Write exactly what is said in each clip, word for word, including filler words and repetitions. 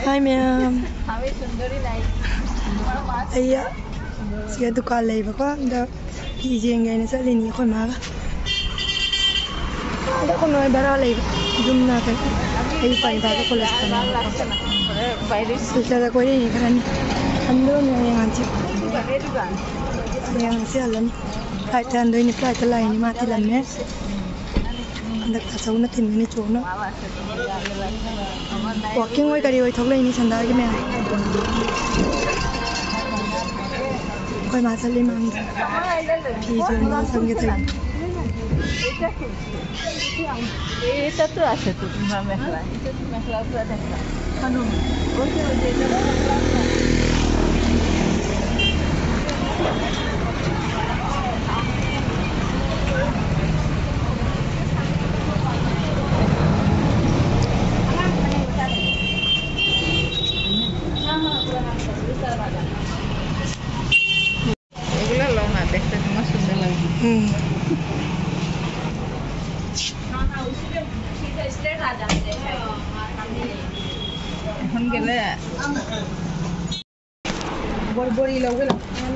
ꯍꯥꯏ ꯃꯌꯥꯝ, ꯑꯩ ꯁꯤꯗ ꯗꯨꯀꯥꯟ ꯂꯩꯕꯀꯣ, ꯑꯗ ꯐꯤ ꯌꯦꯡꯒꯦ ꯍꯥꯏꯅ ꯆꯠꯂꯤꯅꯤ ꯑꯩꯈꯣꯏ ꯃꯥꯒ꯫ ꯑꯗ ꯑꯩꯈꯣꯏ ꯃꯥ ꯚꯔꯥ ꯂꯩꯕ, ꯌꯨꯝ ꯅꯥꯀꯟ꯫ ꯑꯩ ꯄꯟꯊꯥꯗ ꯀꯣꯂꯦꯖ ꯇꯝꯃꯦꯕꯀꯣ꯫ ꯁꯤꯁꯇꯔꯗ ꯀꯣꯏꯔꯛꯏꯅꯤ ꯈꯔꯅꯤ꯫ ꯍꯟꯗꯣꯏꯅꯦ ꯍꯌꯦꯡ ꯍꯪꯆꯤꯠ꯫ ꯍꯌꯦꯡ ꯍꯪꯆꯤꯠ ꯍꯜꯂꯅꯤ꯫ ꯐ꯭ꯂꯥꯏꯠꯇ ꯍꯟꯗꯣꯏꯅꯤ, ꯐ꯭ꯂꯥꯏꯠꯇ ꯂꯥꯛꯏꯅꯤ, ꯃꯥ ꯊꯤꯜꯂꯝꯃꯦ꯫ ꯍꯟꯗꯛ ꯇꯥꯆꯧꯅ ꯊꯤꯟꯕꯅꯤ ꯆꯣꯛꯅ꯫ ꯋꯥꯛꯀꯤꯡ ꯑꯣꯏ ꯀꯔꯤ ꯑꯣꯏ ꯊꯣꯛꯂꯛꯏꯅꯤ ꯁꯟꯗꯥꯒꯤ ꯃꯌꯥꯝ꯫ ꯑꯩꯈꯣꯏ ꯃꯥ ꯆꯠꯂꯤ ꯃꯥꯡꯗ꯫ ꯐꯤ ꯆꯣꯟꯕ ꯆꯪꯒꯦ ꯇꯧꯔꯤ꯫ এইটাতো আছে তো, তোমার মেখেলা। এটা তো মেখেলা উপরে দেখা। এগুলো লও না, দেখতে তোমার সুন্দর লাগবে। হুম। এখন গেলে বড় বড়ি ꯂꯧꯒꯦ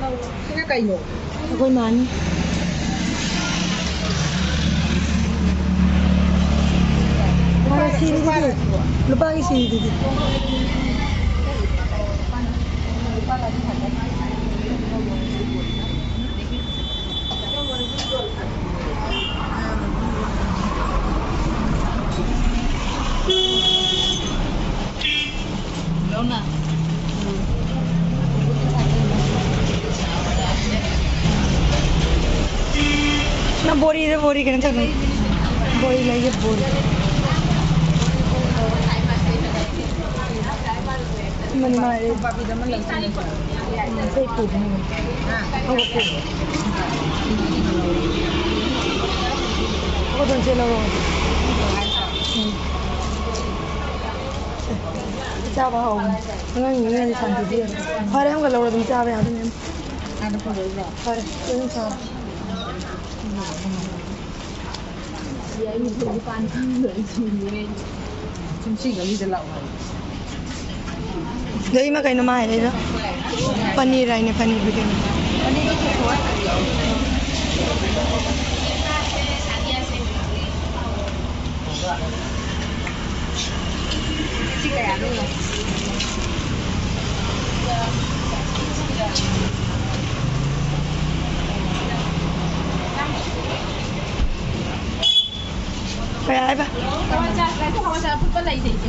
ꯂꯥꯎ꯫ ꯁꯤꯅ ꯀꯩꯅꯣ? ꯑꯩꯈꯣꯏ ꯃꯥꯅꯤ꯫ ꯐꯔꯦ, ꯁꯤꯔꯤꯗꯨꯗꯤ꯫ ꯂꯨꯄꯥꯒꯤ ꯁꯤꯔꯤꯗꯨꯗꯤ꯫ ꯅꯪ ꯕꯣꯔꯤꯗ ꯕꯣꯔꯤ ꯀꯩꯅꯣ ꯇꯧꯅꯤ꯫ ꯕꯣꯔꯤ ꯂꯩꯒꯦ, ꯕꯣꯔꯤ꯫ ꯃꯅꯤ ꯃꯥꯔꯦ꯫ ꯄꯥꯄꯤꯗ ꯑꯃ ꯂꯩꯁꯤꯜꯂꯁꯤ꯫ ꯎꯝ, ꯑꯩꯈꯣꯏ ꯄꯨꯈꯤꯅꯤ꯫ ꯍꯥ? ꯑꯩꯈꯣꯏ ꯄꯨꯈꯤꯅꯤ꯫ ꯑꯩꯈꯣꯏ ꯑꯗꯨꯝ ꯆꯦꯜꯂꯧꯔꯣ꯫ ꯎꯝ꯫ ꯆꯥꯕ ꯍꯥꯎꯕꯅꯤ꯫ ꯑꯉꯥꯡꯁꯤꯡꯁꯤꯅꯗꯤ ꯁꯥꯟꯇꯤ ꯄꯤꯔꯅꯤ꯫ ꯐꯔꯦ, ꯑꯃꯒ ꯂꯧꯔꯣ, ꯑꯗꯨꯝ ꯆꯥꯕ ꯌꯥꯗꯣꯏꯅꯦ꯫ ꯐꯔꯦ, ꯑꯗꯨꯝ ꯆꯥꯔꯣ꯫ ꯁꯨꯝ ꯁꯤ ꯒꯂꯤꯗ ꯂꯥꯛꯑꯣ ꯍꯥꯏꯕ꯫ ꯑꯗꯣ ꯏꯃꯥ, ꯀꯩꯅꯣ ꯃꯥ ꯍꯥꯏꯔꯛꯏꯗꯣ? ꯄꯅꯤꯔ ꯍꯥꯏꯅꯦ, ꯄꯅꯤꯔ ꯄꯤꯔꯛꯑꯦ꯫ ꯁꯤ ꯀꯌꯥꯅꯣ? ꯀꯌꯥ ꯍꯥꯏꯕ? ꯍꯋꯥꯏꯖꯥꯔ, ꯍꯋꯥꯏꯖꯥꯔ ꯑꯐꯨꯠꯄ ꯂꯩꯇꯦ, ꯏꯆꯦ꯫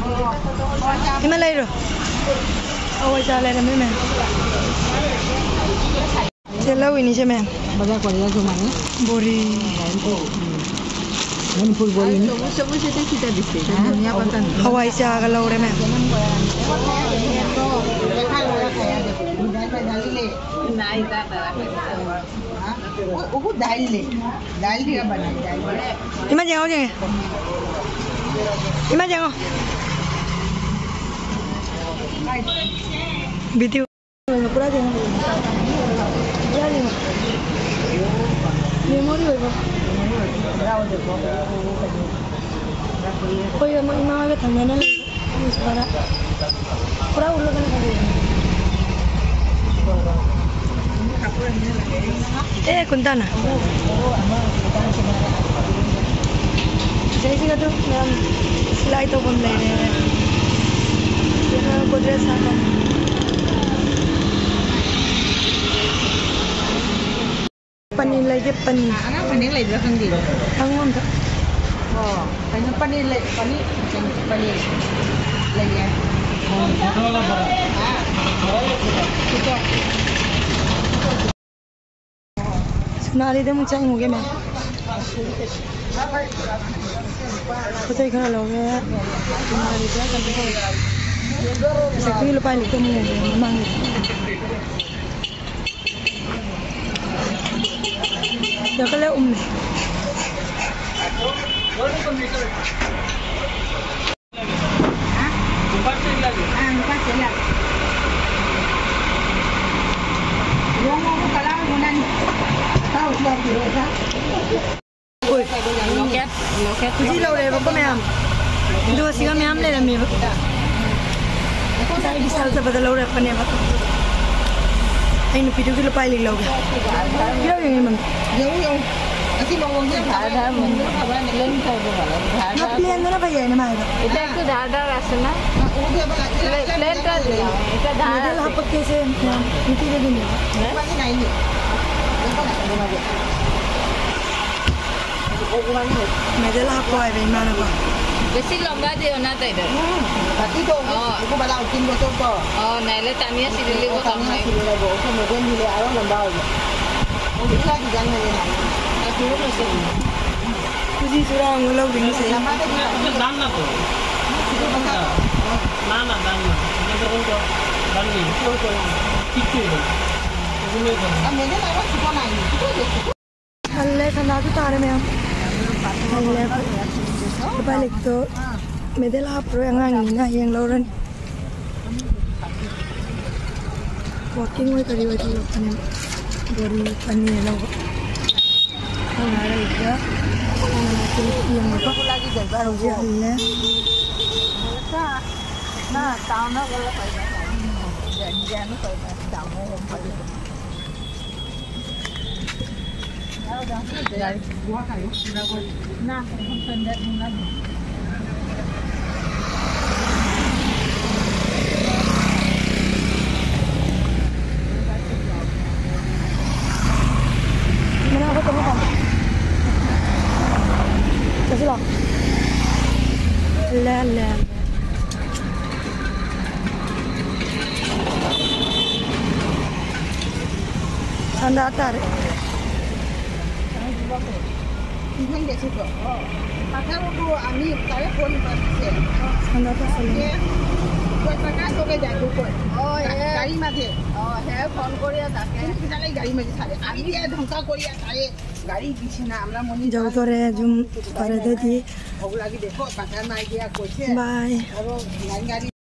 ꯏꯃꯥ, ꯂꯩꯔꯣ꯫ ꯍꯋꯥꯏꯖꯥꯔ ꯂꯩꯔꯝꯃꯦ, ꯃꯌꯥꯝ꯫ ꯁꯦ, ꯂꯧꯏꯅꯤ, ꯁꯦ, ꯃꯌꯥꯝ꯫ ꯕꯖꯥꯔ ꯀꯣꯂꯦꯖꯁꯨ ꯃꯥꯟꯅꯩ꯫ ꯕꯣꯔꯤ꯫ ꯃꯅꯤꯄꯨꯔ ꯕꯣꯔꯤꯅꯤ꯫ ꯆꯃꯨꯁ, ꯆꯃꯨꯁ ꯁꯤꯗ ꯈꯤꯇ ꯗꯤꯁꯇꯦꯟꯁ ꯌꯥꯝ ꯌꯥꯝꯕ ꯆꯪꯉꯦ꯫ ꯍꯋꯥꯏ ꯆꯥꯒ ꯂꯧꯔꯦ, ꯃꯌꯥꯝ꯫ ꯅꯥꯏ ꯆꯥꯗꯕ꯫ वो, वो दाल ले, दाल दिया बनाई, दाल। ꯏꯃꯥ, ꯌꯦꯡꯉꯣ, ꯌꯦꯡꯉꯦ꯫ ꯏꯃꯥ, ꯌꯦꯡꯉꯣ꯫ ꯚꯤꯗꯤꯑꯣ꯫ ꯄꯨꯔꯥ ꯌꯦꯡꯉꯣ꯫ ꯄꯨꯔꯥ ꯌꯦꯡꯉꯣ꯫ ꯃꯦꯃꯣꯔꯤ ꯑꯣꯏꯕ꯫ ꯑꯩꯈꯣꯏ ꯑꯃ ꯏꯃꯥꯒ ꯊꯪꯅꯅ ꯂꯩꯕ꯫ ꯄꯨꯔꯥ ꯎꯠꯂꯒꯅ ꯐꯖꯩ꯫ ꯑꯦ, ꯀꯨꯟꯇꯥꯅ꯫ ꯁꯤꯗꯩꯁꯤꯒ ꯑꯗꯨꯝ ꯃꯌꯥꯝ ꯁꯤꯂꯥꯏ ꯇꯧꯐꯝ ꯂꯩꯔꯦ꯫ ꯁꯤꯗꯅ ꯒꯣꯗ꯭ꯔꯦꯖ ꯁꯥꯐꯝ꯫ ꯄꯅꯤꯔ ꯂꯩꯒꯦ, ꯄꯅꯤꯔ꯫ ꯑꯉꯥꯡ ꯐꯅꯦꯛ ꯂꯩꯕ꯭ꯔꯥ ꯈꯪꯗꯦ꯫ ꯍꯪꯉꯣ ꯑꯝꯇ꯫ ꯑꯣ, ꯀꯩꯅꯣ, ꯄꯅꯤꯔ ꯂꯩ, ꯄꯅꯤꯔ, ꯄꯅꯤꯔ ꯂꯩꯌꯦ꯫ ꯁꯣꯅꯥꯂꯤꯗ ꯑꯃꯨꯛ ꯆꯪꯉꯨꯒꯦ, ꯃꯦꯝ꯫ ꯄꯣꯠ ꯆꯩ ꯈꯔ ꯂꯧꯔꯦ꯫ ꯁꯣꯅꯥꯂꯤꯗ ꯀꯩꯅꯣ ꯇꯧꯔꯦ꯫ ꯉꯁꯥꯏꯒꯤ ꯂꯨꯄꯥ ꯂꯤꯛꯇ ꯑꯃꯨꯛ ꯌꯦꯡꯉꯦ, ꯃꯃꯥꯡꯒꯤ꯫ ꯌꯥꯡꯈꯩ ꯎꯝꯃꯦ꯫ ꯍꯣꯏ꯫ Locate, locate. ꯍꯧꯖꯤꯛ ꯂꯧꯔꯦꯕꯀꯣ ꯃꯌꯥꯝ꯫ ꯑꯗꯨꯒ ꯁꯤꯒ ꯃꯌꯥꯝ ꯂꯩꯔꯝꯃꯦꯕ꯫ ꯉꯁꯥꯏ ꯕꯤꯁꯥꯜ ꯆꯠꯄꯗ ꯂꯧꯔꯛꯄꯅꯦꯕ꯫ ꯑꯩ ꯅꯨꯄꯤꯗꯨꯒꯤ ꯂꯨꯄꯥ ꯂꯤꯛ ꯂꯧꯒꯦ꯫ ꯄꯤꯔꯛꯑꯣ ꯌꯦꯡꯉꯦ ꯃꯝ꯫ ꯌꯦꯡꯉꯨ, ꯌꯦꯡꯉꯨ꯫ ꯑꯁꯤ ꯃꯑꯣꯡꯁꯦ ꯌꯥꯝ ꯐꯖꯩ꯫ ꯙꯥꯔ ꯙꯥꯔ ꯃꯨꯟꯗꯨ ꯐꯕ, ꯅꯠꯇꯦ? ꯄ꯭ꯂꯦꯟ ꯇꯧꯕ ꯃꯥꯜꯂꯦ꯫ ꯙꯥꯔ ꯙꯥꯔ ꯃꯨꯟꯗꯨ꯫ ꯄ꯭ꯂꯦꯟꯗꯨꯅ ꯐꯩ ꯍꯥꯏꯅ ꯃꯥ ꯍꯥꯏꯕ꯫ এটা একটু ধার ধার আছে না? না, ওটা আবার প্লে-, প্লেনটা দিলাম। এটা ধার মেডেল আছে। হাফ কেসে নিতে দেবেন। হ্যাঁ? ওখানে নাই নি। ওখানে, ওখানে। মেডেল হাফ হয় বেইমান। বেছি লম্বা দিও না তাইৰ। হুম, বাকি তো, অ। একো বালা, তিন বছৰ তো। অ, নাইলে টানিয়া চিলিলিব অ, টানিয়া কাম নাই। চিলিলিব। ওকে মেডেল দিলে আৰু লম্বা হৈ যায়। অ, এইবিলাক ডিজাইন লাগে না। খুজি চূড়া আঙুলক বিনিছে। দাম না তো। না, না, দাম না। এটা তো দাম নেই। কিচ্ছু নেই। ꯑꯗꯨꯅꯦ꯫ ꯑ, ꯃꯦꯗꯜ ꯑꯃ ꯁꯨꯕ ꯅꯥꯏꯅꯤ꯫ ꯍꯜꯂꯦ, ꯁꯟꯗꯥꯁꯨ ꯇꯥꯔꯦ ꯃꯌꯥꯝ꯫ ꯍꯜꯂꯦ ꯑꯩꯈꯣꯏ꯫ ꯎꯄꯥꯏ ꯂꯩꯇꯦ꯫ ꯃꯦꯗꯜ ꯍꯥꯞꯄꯔꯣꯏ, ꯑꯉꯥꯡꯅꯤꯅ ꯍꯌꯦꯡ ꯂꯧꯔꯅꯤ꯫ ꯋꯥꯛꯀꯤꯡ ꯑꯣꯏ ꯀꯔꯤ ꯑꯣꯏ ꯊꯣꯛꯂꯛꯄꯅꯦ꯫ ꯕꯣꯔꯤ ꯑꯅꯤ ꯂꯧꯕ꯫ ꯑꯩꯈꯣꯏ ꯉꯥꯏꯔ ꯂꯩꯕꯗ ꯌꯦꯡꯉꯒ ꯍꯧꯖꯤꯛ ꯍꯜꯂꯦ꯫ ꯆꯠꯁꯤꯔꯣ? ꯍꯜꯂꯦ, ꯍꯜꯂꯦ, ꯍꯜꯂꯦ꯫ ঠাণ্ডা ꯇꯥꯔꯦ꯫ ꯏꯪꯍꯟꯒꯦ ꯁꯤꯗꯣ꯫ ꯄꯥꯊꯔꯗꯨ ꯑꯅꯤ ꯇꯥꯔꯦ ꯐꯣꯟ ꯄꯥꯏꯕꯁꯦ꯫ ঠাণ্ডা ꯇꯥꯁꯜꯂꯦ꯫ ꯑꯦ, ꯀꯣꯏ ꯄꯥꯏ ꯀꯥꯏ ꯊꯣꯛꯀꯦ ꯌꯥꯏ ꯀꯣꯏ꯫ ꯍꯣꯏ, ꯒꯥ-, ꯑꯦ꯫ ꯒꯥꯔꯤ ꯃꯥꯊꯦ꯫ ꯑꯣ, ꯍꯦ, ꯐꯣꯟ ꯀꯣꯔꯤꯌꯥ ꯇꯥꯀꯦ꯫ ꯁꯤꯗ ꯂꯩ ꯒꯥꯔꯤ ꯃꯥꯊꯦ ꯁꯥꯔꯦ꯫ ꯑꯅꯤ ꯙꯝꯀꯥ ꯀꯣꯔꯤꯌꯥ ꯁꯥꯔꯦ꯫ ꯒꯥꯔꯤ ꯕꯤꯁꯤꯅꯥ ꯑꯃꯅ ꯃꯣꯅꯤ ꯌꯧꯗꯣꯔꯦ, ꯌꯨꯝ ꯐꯔꯗꯗꯤ꯫ ꯍꯧꯂꯛꯑꯒꯦ ꯗꯦꯈꯣ, ꯄꯥꯊꯔ ꯃꯥꯏꯒꯦ ꯀꯣꯏꯁꯦ꯫ ꯕꯥꯏ꯫ ꯑꯗꯣ ꯒꯥꯔꯤ